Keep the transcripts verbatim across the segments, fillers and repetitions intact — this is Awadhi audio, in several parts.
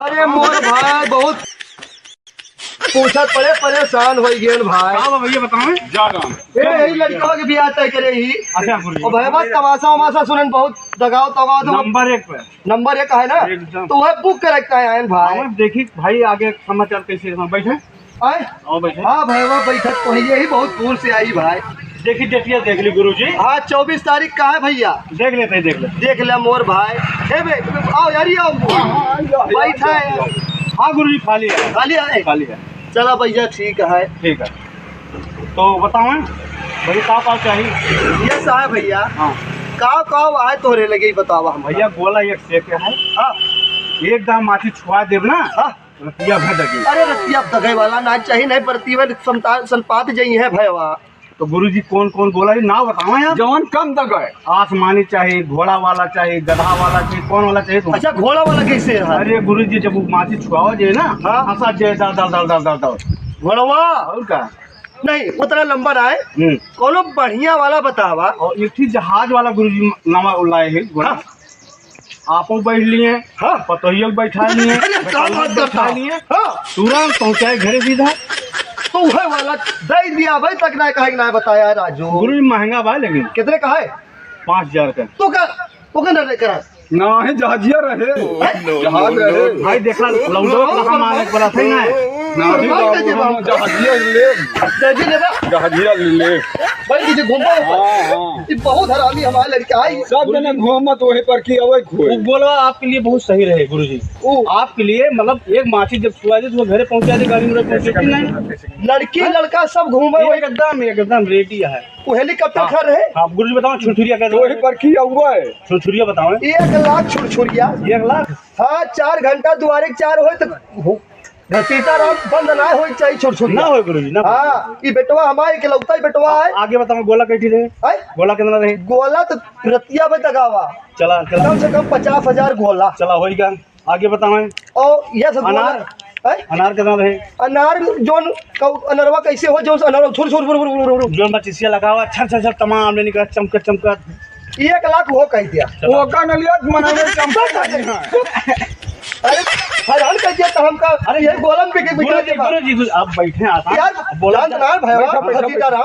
अरे मोर भाई, बहुत पूछत पड़े, परेशान होइ गए भाई। का बा भैया, बताओ। जा राम। ए, यही लड़कवा के बियाह तय करे ही। अच्छा, गुरुजी। और भैया, तमाशा वमाशा सुनन बहुत दगाव तगाव तो नंबर एक पे। नंबर एक है ना? एकदम। तो वह बुक करे के आए हैं भाई। हाँ, देखी भाई, आगे समाचार कैसे है, बैठे। आए? आओ बैठे। हाँ भाई, वह बैठक तो है, यही बहुत दूर से आई भाई। देखी, डेटिया देख ली गुरुजी। हाँ, चउबीस तारीख का है भैया। देख लेते हैं, देख लेते हैं। देख ले मोर भाई। ए बे, आओ यार, ये आओ। हाँ, हाँ, हाँ, हाँ, बैठा है। हाँ गुरुजी, खाली है। खाली है? खाली है। चला भैया, ठीक है। ठीक है। तो बताओ, भैया, का का चाहिए? ये साहब भैया, हाँ। का का आए तोहरे लगे, बतावा हम। भैया, गोला एक से एक है। हाँ। एक दाम माटी छुआ देब ना, हाँ। रतिया भर दगे। अरे, रतिया दगे वाला ना चाहिए, नहीं, प्रतिवन संता-, संपात जई है भैया। तो गुरुजी, कौन कौन गोला है, नाव बतावा यार। जवन कम दगे। आसमानी चाहिए, घोड़ा वाला चाहिए, गधा वाला चाहिए, कौन वाला चाहिए तुम? अच्छा, घोड़ा वाला कैसे है? अरे गुरुजी, जब वो माटी छुआवा जाए ना, हाँ। हंसा जाए, दल, दल, दल, दल, दल, दल। घोड़वा? और का? नहीं, उतना लंबा ना है। हम्म। कोनो बढ़िया वाला बतावा। और एक ठे जहाज वाला गुरुजी नवा लाए हैं, घोड़ा। हाँ। आपो बैठ लिए, हाँ। पतोहियो के बैठा लिए, अरे, का बच्चा बात बैठा करता? लिए। हाँ। तुरंत पहुँचाए घरे सीधा। तो वह वाला दे दिया भाई, तक ना कहे ना बताया राजू। गुरुजी, महंगा बा लेकिन। कितने का है? पाँच हजार का। तो का, तो का ना करा? नाही, जहाजिया रहे। हैं? जहाज रहे। भाई, देखा, लौंडा कहाँ मारे के बोला था ना? नाही, बाबू, हम जहाजिया ले। जहाजिया लेबा? जहाजिया ले। भाई, तुझे घूमबा ऊपर। हाँ, हाँ। ये बहुत हरामी हमारे लड़के आई। सब जने घूमत वही पर की अवै खोए। वो बोला आपके लिए बहुत सही रहे, गुरुजी। ओ। आपके लिए, मतलब, एक माछी जब छुआ दे, तो वो घरे पहुंचा दे, गाड़ी में पहुंचे कि नहीं? लड़की, लड़का सब घूमे वही। एकदम, एकदम ready है। वो helicopter हाँ। खा रहे? हाँ, गुरुजी बताओ, छुरछुरिया का तो वही पर की अवै। छुरछुरिया बताओ। एक लाख छुरछुरिया। एक लाख? हाँ, चार घंटा दुआरे के चार होए तो हो-, घसीटा राम बंद ना होए चाहिए छुरछुरिया। ना होए गुरुजी, ना होए। हाँ, ई बेटवा हमार इकलौता ही बेटवा है। आगे बताओ, गोला कैठी रहे? हैं? गोला कितना रहे? गोला तो रतिया में दगावा। चला, चला। कम से कम पचास हजार गोला। चला, होइगा। आगे बताओ। और ये सब गोला, अनार? हैं? अनार कितना रहे? अनार जोन कौ-, अनरवा कैसे हो, जोन अनरवा छुर, छुर, छुर, छुर, छुर, छुर। जोन बचिसिया लगावा, छर, छर, छर, तमाम ले निकला, चमकत, चमकत। एक लाख वो कह दिया। चलो। वो का न लिया, मना में चंपा का जी, हाँ। अरे, हैरान कर दिया तो हमका, अरे, ये गोलम पे के बिठा गुरुजी, के बाद। गुरुजी, गुरुजी, आप बैठे आसान। यार, बोला जान तो ना, भाई, बैठा, बैठा, सीताराम,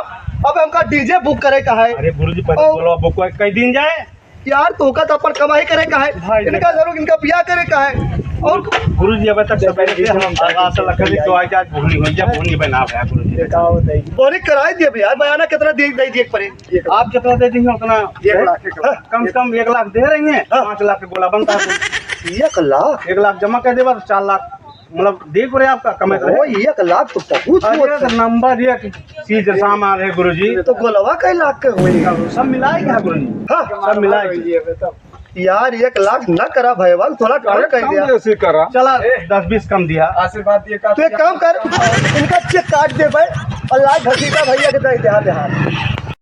अब हमका DJ book करे का है। अरे, गुरुजी, पहले ओ। बोलो, book कर दिन जाए। यार, तो का तो अपन कमाई करे का है। भाई, इनका देखो। जरूर, इनका बियाह करे का है। और गुरुजी, अब तक सवेरे से हम आशा लगा कि तो आज, आज भूनी हो जाए, भूनी बना है, गुरुजी। बताओ, बताइए। बोरी कराई दिए भैया, बयाना कितना दे, दे दिए परे। आप कितना दे देंगे उतना? एक लाख, एक लाख। कम से कम एक लाख दे रही हैं, हाँ। पाँच लाख के गोला बनता है। एक लाख? एक लाख जमा कर देबा तो चार लाख, मतलब, दे पड़े आपका कमाई करे। ओ, एक लाख तो बहुत अरे, होत है। नंबर एक चीज सामान है गुरुजी। तो गोलवा कै लाख के होई? सब मिलाए क्या गुरुजी? हाँ। सब मिलाए। यार, एक लाख ना करा भैया, थोड़ा कम अरे, कर कम दिया। जैसे करा। चला, ए। दस बीस कम दिया। आशीर्वाद दिए का तो एक काम कर, इनका cheque काट दे भाई, और लाल घसीटा भैया के दे दे, हाँ, दे, हाँ।